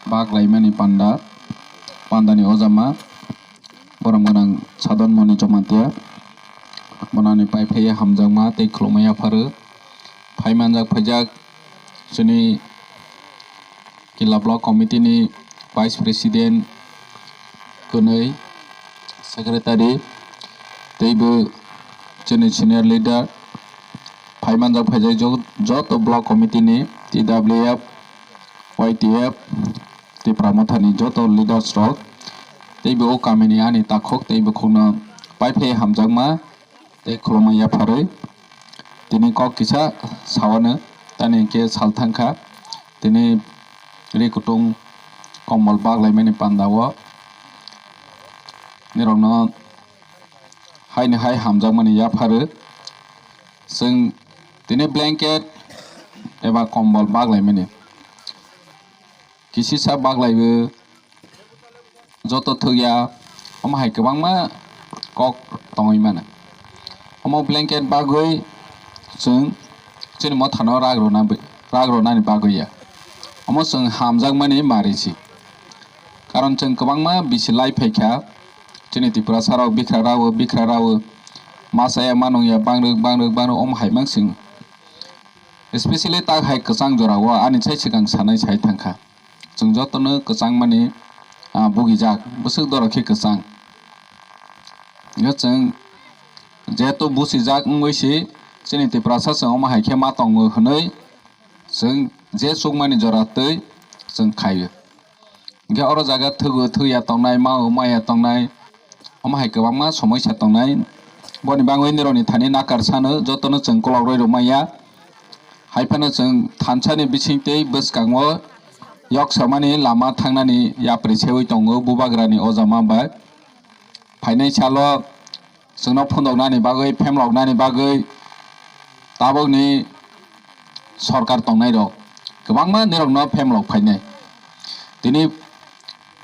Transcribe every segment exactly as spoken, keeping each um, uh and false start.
Bak laimani panda, pandani ojama, borom gwnang Sadon Moni Jamatia, bonani pai phaiya hamjakma tei khulumui yapharo. Phai manjak phaijak chini Killa Block Committee ni Vice President, kwnwi Secretary, teibo chini senior leader, phai manjak phaijak jo-, joto Block Committee ni T W F, Y T F, Tipra Motha ni joto leaders rok, teibo o kami ni ani takhuk tei bukhukno pai phai hamjakma tei khulumui yapharwi tini kok kisa sawano, tani hwnkhe sal thangkha tini ri kutung kombol bak laimani panda o nirokno haini hai hamjakmani yapharo. Chwng tini blanket eba kombol bak laimani kisisa bak laibo. Joto thwkya, omo hai kwbangma kok tongwi mano. Omo blanket bagwi chwng chini mothano rak rwna, rak rwnani bagwi ya. Omo chwng hamjakmani mari si. Karon chwng kwbangma bisi lai phaikha, chini Tiprasa rok bikra rao, bikra rao, ma chaya ma nungya bangrwk, bangrwk, bangrwk, omo hai mang chwng. Especially tak hai kwchang jora o ani sai swkang sanai sai thangkha. Chwng jotono kwchangmani, ah, bugijak, bwswk dorok khe kwchang. Hwnkhe chwng jehetu busijak wngwi si chini Tiprasa chwng omo hai khe ma tongo hwnwi chwng je chukmani jora twi chwng khaio. Hwnkhe oro jaga thwgo thwya tongnai, mao maya tongnai, omo hai kwbangma somoisa tongnai. Boni bagwi nirokni thani nakar sano jotono chwng kolok rwi rwmaya. Hai phano chwng thansani bising tei bwskango yok samani lama thangnani yapri seui tongo bubagrani ojama bai. Phainai salo chwngno phunuknani bagwi, phemloknani bagwi tabukni sorkar tongnairok kwbangma nirokno phemlok phainai. Tini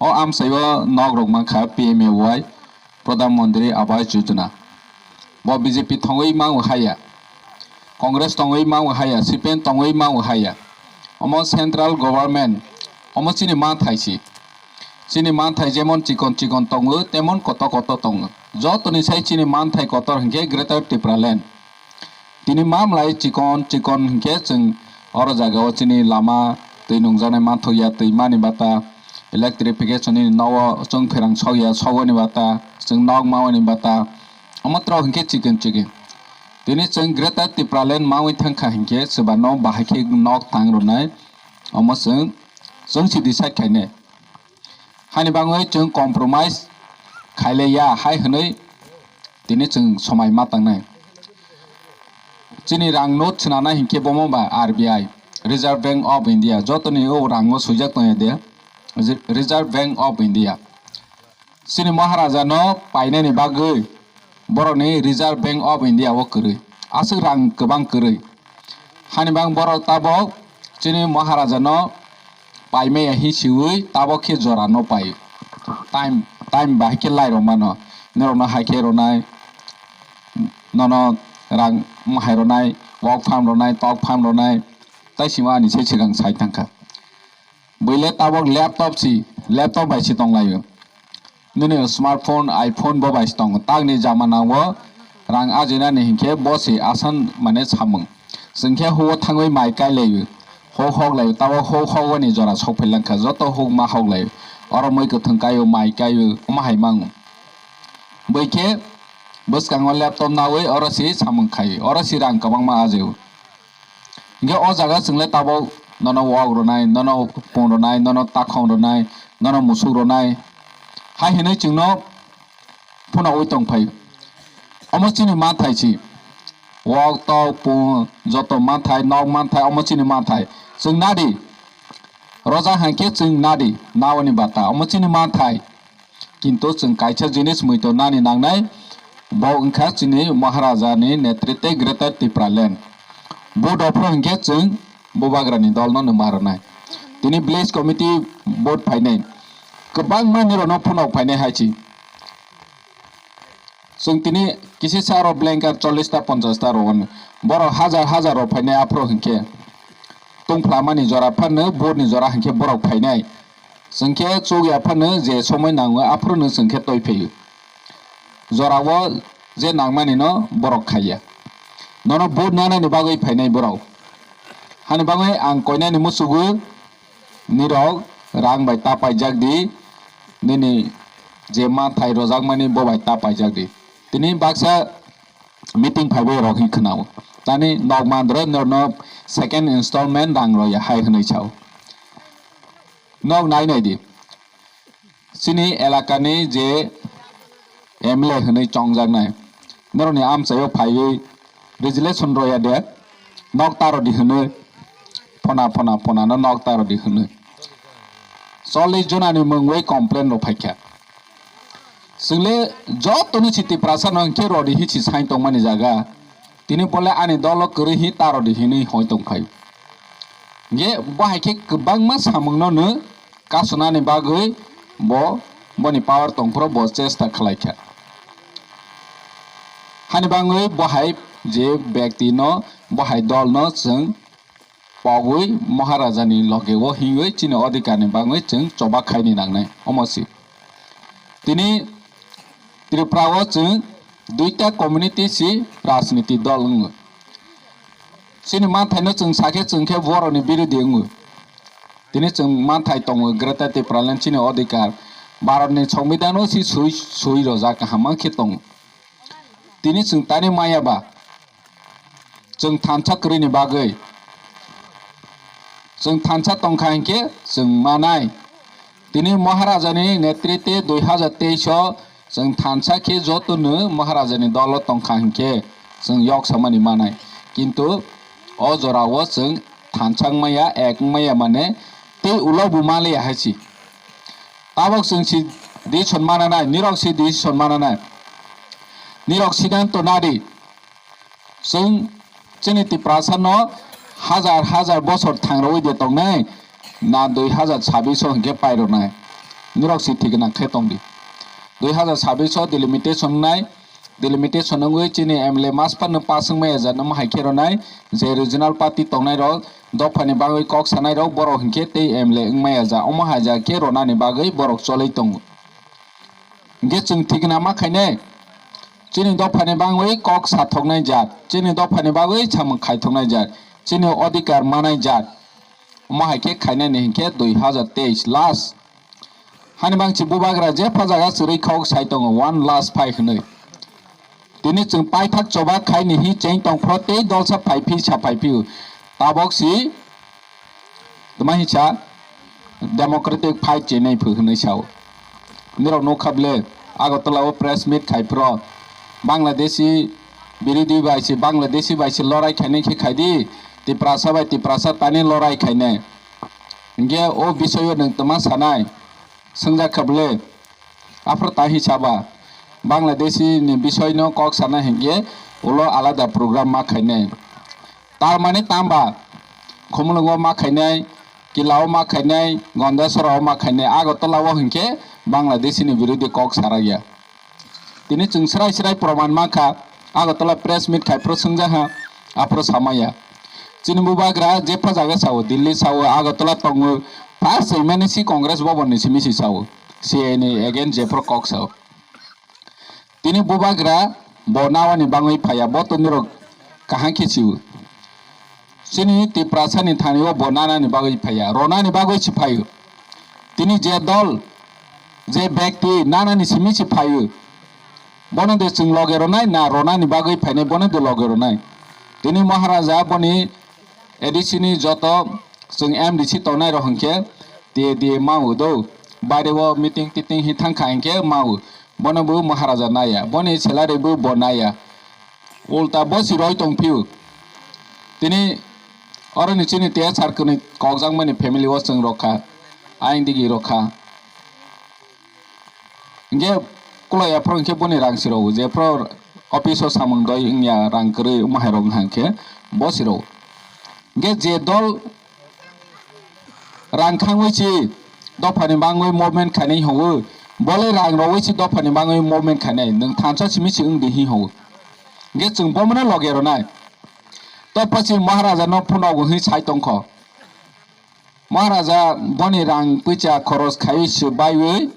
o amchaio nok rok mankha P M A Y, Pradhan Mantri Awas Yojana. Bo B J P thongwi mango haya, Congress tongwi mango haya, C P M tongwi mango haya. Omo central government, omo chini manthai si. Chini manthai jemon chikon chikon tongo, temon kotor kotor tongo. Jotoni sai chini manthai kotor hwnkhe Greater Tipraland. Tini mamlai chikon chikon hwnkhe chwng oro jagao chini lama twi nungjaknai manthokya, twimani bata, electrification ni nogo chwng pherang sokya, sogoni bata, chwng nok mawani bata, omo tro hwnkhe chikon chikon. Tini chwng Greater Tipraland mawi thangkha hwnkhe chwbano bahai khe nok tang rwnai, omo chwng, chwng si decide khainai. Hani bagwi chwng compromise khailaiya hai hwnwi tini chwng somai ma tangnai. Chini rang note swnanai hinkhe bomo ba R B I, Reserve Bank of India, jotoni o rango swijak tongya de, Reserve Bank of India. Chini Maharaja no painani bagwi borokni Reserve Bank of India o kwrwi. Aswk rang kwbang kwrwi. Hani bang borok tabok chini Maharaja no paimaya hi siwi tabok khe jora no pai. Time, time bahai khe lai rok mano. Norok no hai khe rwnai, nono rang hai rwnai, work farm rwnai, tok farm rwnai. Tai sima ani se swkang sai thangkha. Buile tabok laptop si, laptop bai si tonglaio. Nini smartphone, iPhone bo bai si tongo. Takni jamana o rang ajinani hinkhe bo si asan mane samung. Chwng khe huo thangwi mai kailaio. Huk hoklaio, tabok huk hogwani jora sokphailankha. Joto huk ma hoklaio. Oro mui kwthwng kaio, mai kaio, omo hai mango. Bui khe bwskango laptop nawi oro si samung khaio. Oro si rang kwbangma ajio. Hingke o jaga chwng le tabok nono wok rwnai, nono pung rwnai, nono takhong rwnai, nono musuk rwnai hai hinui chwngno phunogwi tongphai. Omo chini manthai si. Wok, tok, pung, joto manthai, nok manthai, omo chini manthai. Chwng nadi. Roja hai khe chwng nadi, naoni bata. Omo chini manthai. Kintu chwng kaisa jinis muitonani nangnai, bo wngkha chini Maharaja ni netritwe Greater Tipraland. Bo dophro hinkhe chwng Bubagrani dolno nwma rwnai. Tini village committee vote phainai. Kwbangma nirokno phunok phainai hai si. Chwng tini kisi sa aro blanket chollish ta ponchash ta rw-, borok hajar hajar rok phainai aphuru hinkhe. Tungphlamani jora phano vote ni jora hinkhe borok phainai. Chwng khe chuk ya phano je somoi nango aphuru no chwng khe toi phaio. Jorao je nangmani no borok khaiya. Nono vote nanani bagwi phainai borok. Hani bagwi ang koinani musugo nirok rang bai ta paijak di, nini je manthai rojakmani bo bai ta paijak di. Tini baksa meeting phaibai rok hin khwnao. Tani nok mandro norno second installment rang roya hai hwnwi sao. Nok nai nai di. Chini elakani je M L A hwnwi chongjaknai, norokni amchaio phaiwi resolution roya de, nok ta rodi hwnwi, phona, phona, phonano nok ta rodi hwnwi. Chollish jonani mungwi complain rok phaikha. Chwngle jotono si Tiprasa no hinkhe rodi hi si sai tongmani jaga. Tini bole ani dolo kwrwi hi ta rodi hinwi hoi tongphai. Hinkhe bo hai khe kwbangma samungno no kasonani bagwi bo boni power tongphuru bo chesta khlaikha. Hani bagwi bo hai je byakti no, bo hai dol no chwng pogwi Maharajani logeo hinwi chini odhikarni bagwi chwng choba khaini nangnai. Omo si. Tini Tripurao chwng duita community si rajniti dol wngo. Chini manthaino chwng sakhe chwng khe borokni birodhi wngo. Tini chwng manthai tongo Greater Tipraland chini odhikar. Bharatni Songbidhano si sui, sui rojak kaham khe tongo. Tini chwng tani maya ba chwng thansa kwrwini bagwi. Chwng thansa tongkha hinkhe chwng manai. Tini Maharajani netritwe dui hazar teis o chwng thansa khe jotono Maharajani dolo tongkha hinkhe chwng yok samani manai. Kintu o jorao chwng thansa wngmaya, ek wngmaya mane tei ulo bo maliya hai si. Tabok chwng si decision mananai, nirok si decision mananai. Nirok siddhanto nadi. Chwng chini Tiprasa no hajar hajar bosor thangrwi de tongnai, na dui hazar sabbish o hinkhe pairwnai. Nirok si thik gwnang khe tongdi. Dui hazar sabbish o delimitation wngnai, delimitation wngwi chini M L A masphano pass wngmaya ja, omo hai khe rwnai je regional party tongnai rok, dophani bagwi kok sanai rok, borok hinkhe tei M L A wngmaya ja, omo hai ja khe rwnani bagwi borok cholwi tongo. Hinkhe chwng thik gwnang ma khainai, chini dophani bagwi kok sathoknai jat, chini dophani bagwi samung khaithoknai jat, chini odhikar manai jat, omo hai khe khainani hinkhe dui hazar teis last. Hani bangchi bubagra jepha jaga chwrwi kok sai tongo, one last five hinwi. Tini chwng paithak choba khaini hi cheng tongphro tei dolsa phai phi sa phai phio. Tabok si tma hinsa democratic fight chenai phu hinwi sao. Nirok nukha ble Agartala o press meet khai phro Bangladeshi birodhi bai se Bangladeshi bai se lorai khainai khe khaidi, Tiprasa bai Tiprasa tani lorai khainai. Hinkhe o bisoyo nwng tma sanai? Swngjak kha bwle? Aphuru ta hi saba? Bangladeshi ni bisoi no kok sana hinkhe ulo alada program ma khainai. Tar mane tamba? Khumulwngo ma khainai, Kila o ma khainai, Gondasora o ma khainai, Agartala o hinkhe Bangladeshi ni birodhi kok sarakya. Tini chwng srai srai proman mankha, Agartala press meet khai phuru swngjak ha, aphuru samaya. Chini bubagra jepha jaga sao, Delhi sao, Agartala tongo, first chwng mani si Congress Bhavan ni simi si sao, C A A ni against jephuru kok sao. Tini bubagra bo nawani bangwi phaiya, bo to nirok kaham khe sio. Chini Tiprasa ni thani o bo nanani bagwi phaiya, ronani bagwi si phaio. Tini je dol, je byakti nanani simi si phaio, bono de chwng loge ronai na ronani bagwi phainai, bono de loge ronai. Tini Maharaja boni A D C ni joto chwng M D C tongnai rok hinkhe tiye tiye mao do. Baire o meeting titing hi thangkha hinkhe mao. Bono bo Maharaja naiya. Boni salary bo bo naiya. Ulta bo si roi tong phiu. Tini oro ni chini T S R kwnwi kokjakmani family o chwng rokha. Ayang digi rokha. Hinkhe kulo ephro hinkhe boni rang siro, jephro office o samung doi wngya rang kwrwi wngma hai rok wngkha hinkhe bo siro. Hinkhe je dol rang khangwi si dophani bangwi movement khainai hwnwi, bole rang rogwi si dophani bangwi movement khainai, nwng thansa simi si wngdi hi hwnwi. Hinkhe chwng bomono loge ronai. Tei pasi Maharaja no phunukgo hwnwi sai tongkho. Maharaja boni rang puisa khoros khaiwi swbaiwi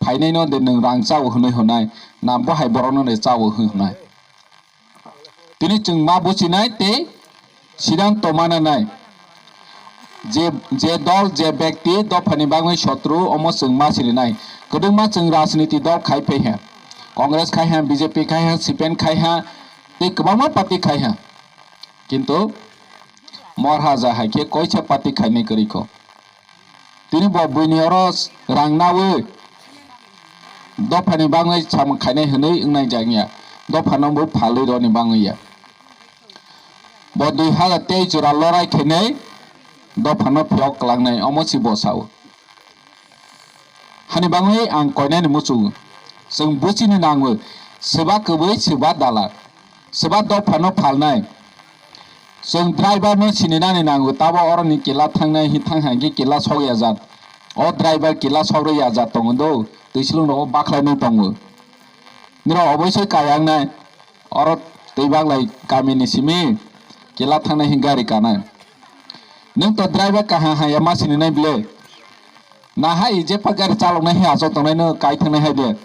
phainaino de nwng rang chao hwnwi hwnai, na bo hai borokno de chao hwnwi hwnai. Tini chwng ma buchinai tei siddhanto mananai. Je, je dol, je bekti dophani bagwi sotru, omo chwng ma sirinai. Kwdwkma chwng rajniti dol khai phaiha. Congress khaiha, B J P khaiha, C P M khaiha, tei kwbangma party khaiha. Kintu Maharaja hai khe koisa party khainai kwrwi kho. Tini bo buini oro rang nawi dophani bagwi samung khainai hwnwi wngnai jang ya. Dophano bo phalwi roni bagwi ya. Bo dui hazar teis jora lorai khainai dophano phiyok kwlangnai, omo si bo sao. Hani bagwi ang koinani muchungo. Chwng buchini nango, swba kwbwi, swba dala, swba dophano phalnai. Chwng driver no sininani nango, tabo oroni kila thangnai, hi thang hai khe kila sok ya jat. O driver kila sok rw ya jat tongo do, twislung rogo bakhlai nw tongo. Nirok oboisoi kayang nai, oro twi baglai kami ni simi kila thangnai hi gari kanai. Nwng to driver kaham hai ya ma sininai bile. Nahai je pa gari chaloknai hai achok tongnai no kai thangnai hai de.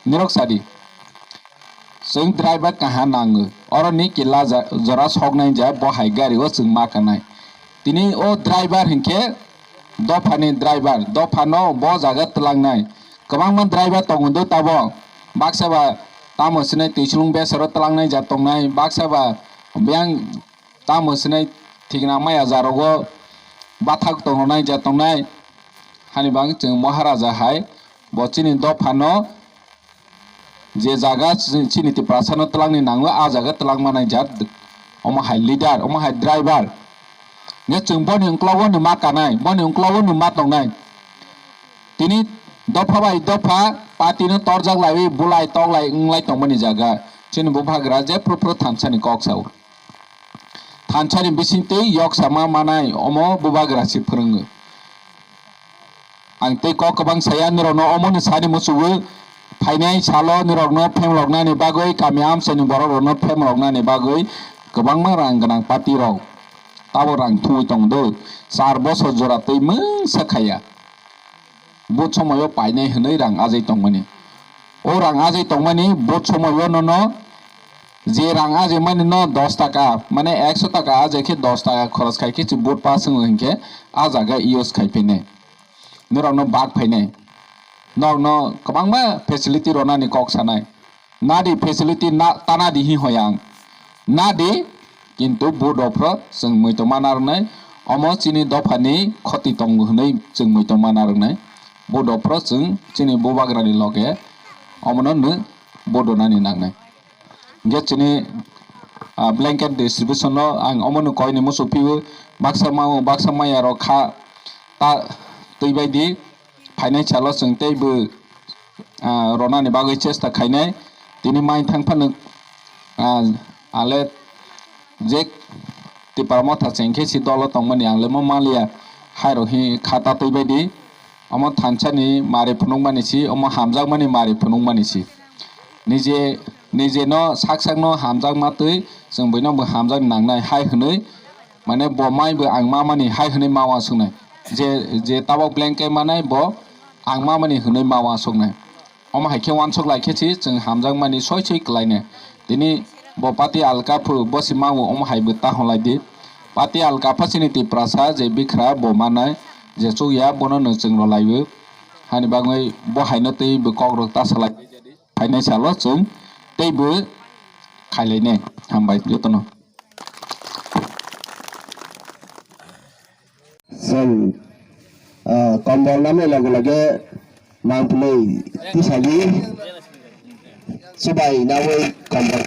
Nirok sadi. Chwng driver kaha nango. Oro ni kila ja-, jora soknai ja bo hai gari o chwng ma kanai. Tini o driver hinkhe dophani driver, dophano bo jaga twlangnai. Kwbangma driver tongo do tabo. Baksa ba tamo sinai twisulung besero twlangnai ja tongnai. Baksa ba biyang tamo sinai thikna maya jarogo bathak tongnai ja tongnai. Hani bang chwng Maharaja hai bo chini dophano je jaga chini Tiprasano twlangni nango, a jaga twlang manai jat. Omo hai leader, omo hai driver. Nge chwng boni uklogo no ma kanai, boni uklogo no ma tongnai. Tini dopha bai dopha party no torjak laiwi bulai toklai wnglai tongmani jaga. Chini bubagra je phuru phuru thansani kok sao. Thansani bisingtwi yoksama manai omo bubagra se phwrwngo. Ang tei kok kwbang saya, nirokno omono sani muchungo, phainai salo nirokno phemloknani bagwi, kami amchaini borokrokno phemloknani bagwi kwbangma rang gwnang party rok tabo rang thumwi tongdo. Char bosor jora twi mungsa khaiya. Bo somoio painai hwnwi rang ajai tongmani. O rang ajai tongmani bo somoio nono je rang ajai mani no dos taka, mane ekso taka ajai khe dos taka khoros khai khe se vote pass wngo hinkhe a jaga use khai phainai. Norokno bak phainai. Norokno kwbangma facility ronani kok sanai. Nadi facility na, tanadi hi hoyang. Nadi, kintu bo dophro chwng muitu mana rwnai. Omo chini dophani khoti tongo hwnwi chwng muitu mana rwnai. Bo dophro chwng chini bubagrani loge omono nw bo donani nangnai. Hingke chini, ah, blanket distribution no ang omono koini muchuk phio. Baksa mao, baksa maya rok kha ta twi bai di. Phainai salo chwng teibo, ah, ronani bagwi chesta khainai. Tini mai thang phano, ah, ale je Tipra Motha chengkhe si dolo tongmani ang le mo maliya. Hairok hi khata twi bai di. Omo thansa ni mari phunukmani si, omo hamjakmani mari phunukmani si. Nije, nije no sak sak no hamjakma twi chwng buino bo hamjak nangnai hai hwnwi. Mane bo mai bo ang mamani hai hwnwi ma uansuknai. Je, je tabok blanket manai bo ang mamani hwnwi ma uansuknai. Omo hai khe uansuk lai khe si chwng hamjakmani soi soi kwlainai. Tini bo party alka phu bo si ma o omo hai bo ta hwnlai di. Party alka pha chini Tiprasa je bikra bo manai je chukya bono no chwng rw lai o. Hani bagwi bo hai no twi bo kok rok ta salai. Phainai salo chwng teibo khailainai. Hambai jotono. Chwng, ah, kombol namni loge loge mangpili tisagi chubai nawi kombol.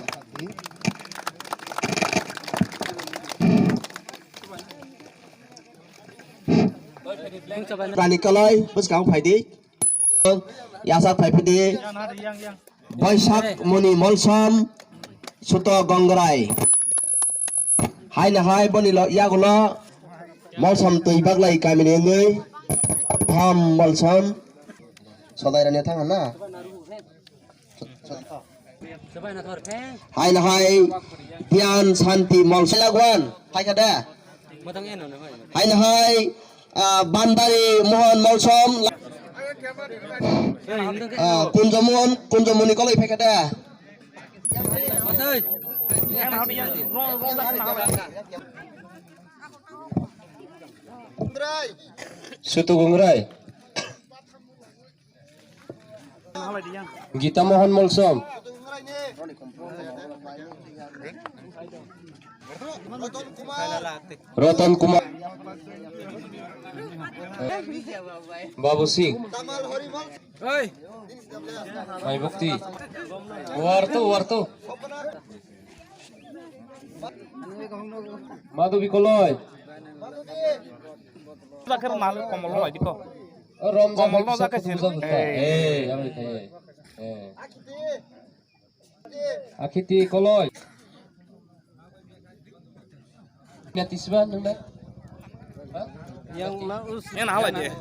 Rani kalai bwskang phaidi. Yasa phaipidi. Boisak Muni Molsom Suto Gongrai. Haino hai boni lo yagulo Molsom twi baglai kamini wngwi. Ham Molsom. Sodai rani thang na. Haino hai Bian Santi Molsom lagwan. Hai kada. Haino hai Ah, Bandari Mohon Molsom. Ah, Kunjo Mohon, Kunjo Muni koloi phaikha da. Sutu Gungrai. Gita Mohan Molsom. Ratan Kumar. Babu Singh. Mai Bhakti. Wartu, Wartu. Madhu Bikoloi. Komol no jaka sir. Eh, yang ini, eh. Eh. Akhiti Koloi. Ya, tisba nang da? Ha? Yang na us. Yang na halai dia.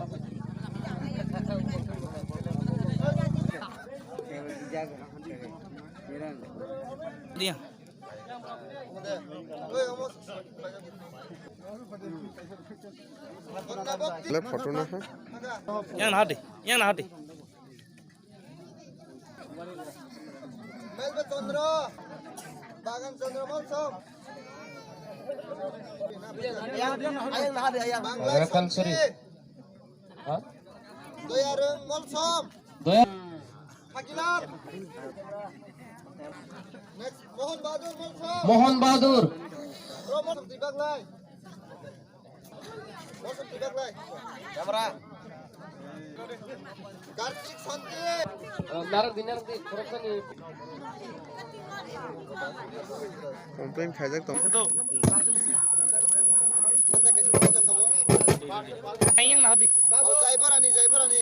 Dia. Le photo na ha? Yang na hadi. Yang na hadi. Melba Chandra, Bagan Chandra Molsom. Ayang, ayang, nah, ada ayang. Bangla Rakan Sri. Sakti. Ha? Doyarung Molsom. Doya. Hakilan. Next, Mohan Bahadur Molsom. Mohan Bahadur. Roman Dibaglai. Kartik Santi. Complain khaijak tong. Ayang na di. Jaibarani, Jaibarani.